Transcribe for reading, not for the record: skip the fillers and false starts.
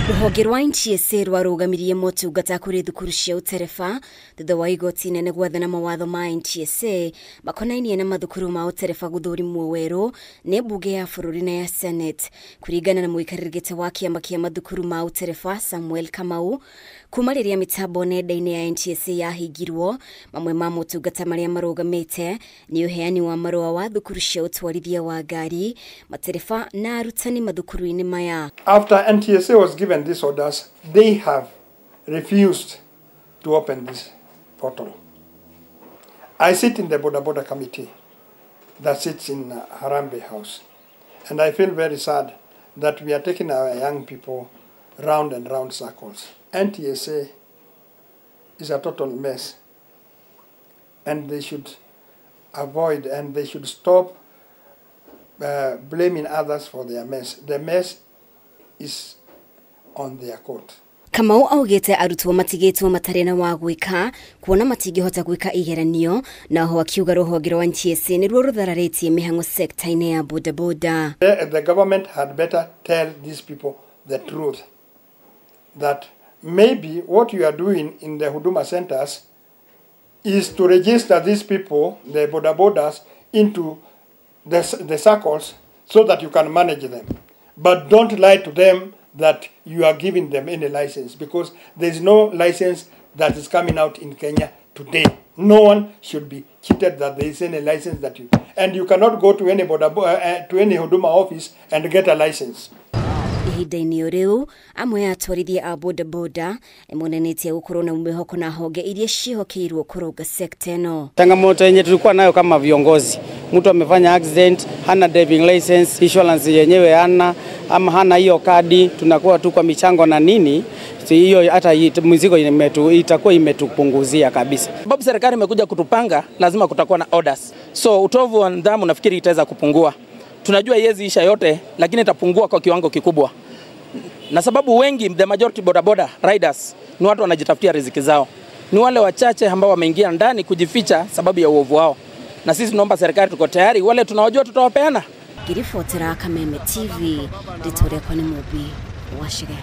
Rũhonge rwa NTSA rwarũgamirie motungata kũrĩ thukuru cia ũtereba thutha wa igoti inene gwathana mawatho ma NTSA makonainie na mathukuru ma ũtereba gũthũrimwo werũ nĩ mbunge ya bũrũri na ya Senate. Kũringana na mũikarĩri gĩtĩ wa kĩama kĩa mathukuru ma ũtereba Samuel Kamau, kuma rĩrĩa mĩtambo nenda-inĩ ya NTSA yahingirwo, mamwe ma motungata marĩa marũgamĩte nĩ ũheani wa marũa wa thukuru cia ũtwarithia wa ngari, matereba na arutani mathukuru-inĩ maya. After NTSA was given these orders, they have refused to open this portal. I sit in the Boda Boda committee that sits in Harambee House, and I feel very sad that we are taking our young people round and round circles. NTSA is a total mess, and they should avoid and they should stop blaming others for their mess. The mess is on their court. Kamau augite arutwo matigitwo matarĩ na wa gwĩka kuona matingĩhota gwĩka igeranio, na ho akiuga rũhonge rwa NTSA nĩruo rũthararĩtie mĩhang'o sekta-inĩ ya bodaboda. The government had better tell these people the truth, that maybe what you are doing in the Huduma centers is to register these people, the bodabodas, into the circles so that you can manage them. But don't lie to them that you are giving them any license, because there is no license that is coming out in Kenya today. No one should be cheated that there is any license that you... And you cannot go to any to any Huduma office and get a license. Ihinda-inĩ o rĩu, amwe a atwarithia a bodaboda nĩmonanĩtie gũkorwo na mwĩhoko na honge iria ciĩhokeirwo kũrũnga sekta ĩno. Changamoto yenye tulikuwa nayo kama viongozi, mtu amefanya accident, hana driving license, insurance yenyewe hana, ama hana hiyo kadi, tunakuwa tu kwa michango na nini, hiyo hata mzigo itakuwa imetupunguzia kabisa. Sababu serikali imekuja kutupanga, lazima kutakuwa na orders. So utovu wa nidhamu nafikiri itaweza kupungua. Tunajua haiwezi isha yote, lakini itapungua kwa kiwango kikubwa. Na sababu wengi, the majority bodaboda riders, ni watu wanajitafutia riziki zao. Ni wale wachache ambao wameingia ndani kujificha sababu ya uovu wao. Na sisi tunaomba serikali, tuko tayari, wale tunawajua tutawapeana. Ngiribotera Kameme TV, rĩtwa rĩakwa nĩ Mũmbi Wacege.